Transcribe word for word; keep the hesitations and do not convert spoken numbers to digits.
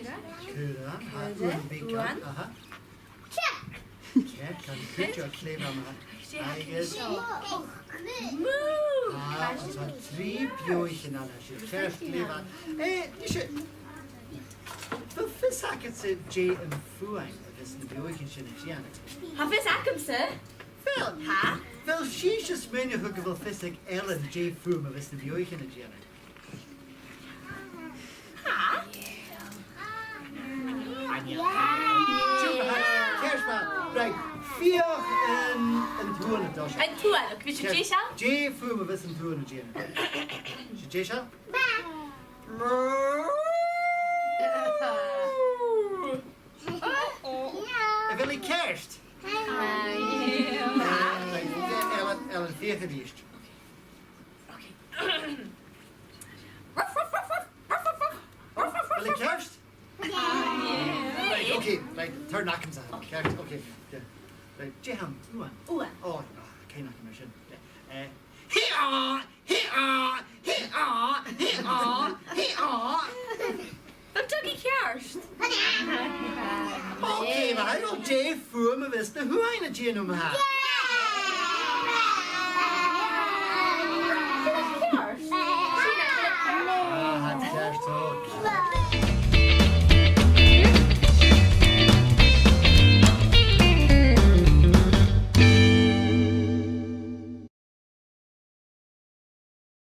Caora, tha uan beag ann, aha. Cearc. Cearc, tha cuideachd, glè mhath. Agus mù. Ah, tha trì beathaichean ann, tha sin ceart, glè mhath. Eh, nise, a bheil fios agadsa dè am fuaim a bhios na beathaichean sin a' dèanamh? Tha fios agamsa. A bheil? Tha. A bheil sibhse a' smaoineachadh gu bheil fios aig Ellen dè am fuaim a bhios na beathaichean a' dèanamh? Tha. Ceart ma-thà. Right. Feuch an, an t-uan a-nis. An t-uan, ok, bidh sinn deiseil. Dè am fuaim a bhios an t-uan a' dèanamh? Sibh deiseil? A bheil i ceart? Right, Ellen, Ellen, feuch a-rithist. Ok. Ruff, ruff, ruff, ruff. Ruff, ruff, ruff, ruff, ruff, ruff, ruff. A bheil i ceart? Right, ok, right, tha e ceart agamsa, ceart, ok, yeah. Right, dè th' ann? Uan. Uan. Oh, ah, chan eil cuimhne agam air sin. Yeah. Eh, hì-à, hì-à, hì-à, hì-à, hì-à. An tug i ceart? Ok, ma-thà, dè am fuaim a bhios na h-uain a' dèanamh ma-thà?